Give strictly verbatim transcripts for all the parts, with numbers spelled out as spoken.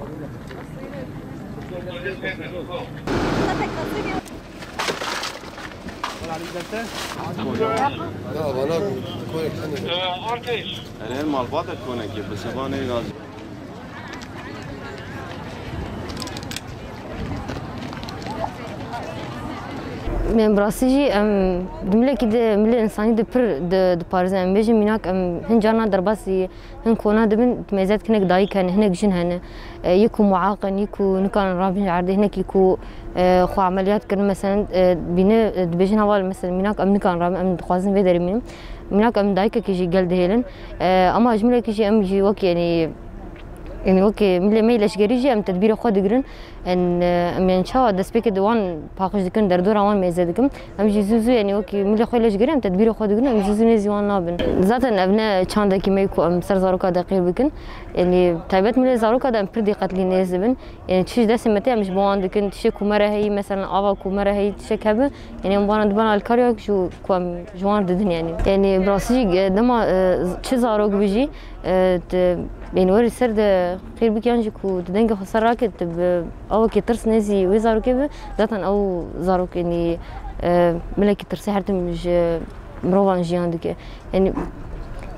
Ya, bana konek tane. Erê, malbata konekê, bi sebanê lazim. Em bi rastî jî em di milekî de, milê însanî de pir di, diparizin. Em bêjin mînak em hin carna derbasî hin kona dibin, mêzet hinek dayik hene, hinek jin hene. E, yê ku muaq in, yê ku nikarin rabin ji erdê, hinekî ku, e, xwe emeliyat kirin, meselen, e, bîne, e, dibêjin heval, meselen, mînak em nikarin rabin, em dixwazin vê derê bimînin. Mînak em dayikekî jî gel dihêlin. E, ama ji milekî jî em jî wek, yanî, yanî wekî milê me yê leşgerî jî em tedbîra xwe digirin. Em, e, em, yanî çawa destpêkê di wan paqij dikin, derdora wan mêze dikin. Em jî zû zû, yanî wekî milê xwe leşgerî em tedbîra xwe digirin, em zû zû nêzî wan nabin. Zaten ev ne çandekî me ye ku em ser zaroka de qîr bikin. Yanî taybet milê zaroka de em pir dîqetlî nêz dibin. Yanî çi ji destê me tê em ji bo wan dikin, tiştê ku me re heyî, mesela ava ku me re heyî, tiştek hebe, yanî em wana dibin alîkariya ji ku em ji wan didin yanî. Yanî bi rastî jî, e, dema, e, çi zarok bijî, e, tu, yanî werî ser de qîr bikî yan jî ku tu dengê xwe ser rake, tu bi awekî tirs nêzî wê zarokê bi, zaten ew zarok yanî, e, milekî tirsê her tim ji mirovan jiyan dike. Yanî,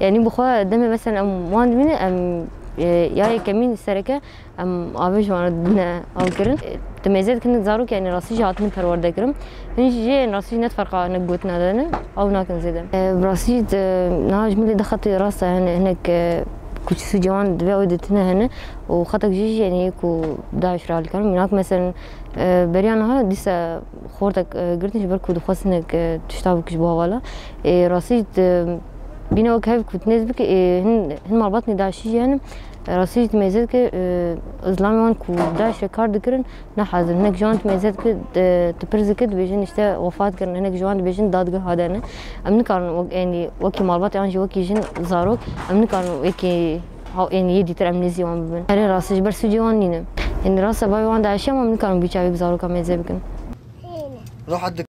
yanî bi xwe demê mesela em wan dimîne, em, e, ya yekemîn sereke, em avê ji wan re didine ew kirin. Tu mêze dikin zarok, yanî rastî jî hatine perwerde kirin. Hin jî, yanî rastî jî ne ferqa ne gotina de ne, ew nakin zêde. E, bi rastî jî, e, niha ji min lê di xetê rast e, hene, hinek, e, ku çi sûcê wan divê ew ditine hene û xetek jî, jî, yanî ku DAIŞ re alîkar. Mînak, meselen, e, beriya niha dîsa xortek, e, girtin ji ber ku dixwest hinek, e, tişta bike ji bo hevala. E, rastî jî, e, bîne wek hev ku tu nêz bike, e, hin, hin malbatên DAIŞî jî hene. Rastî jî tu mêze dike, e, zilamê wan ku DAIŞ re kar dikirin, ne hazir. Hinek ji wan tu mêze dike, e, tu pirs dike, dibêjin işte wefat kirin. Hinek ji wan dibêjin dadgeha de ne. Em nikarin wek, yanî wekî malbat yan jî wekî jin zarok, em nikarin wekî ha-, yanî yê dîtir em nêzî wan bibin. Erê rastî ji ber sûcê wan nîne. Yanî rast e bavê wan DAIŞî ama em nikarin bî çavê bi zaroka mêze bikin. Rahat dik.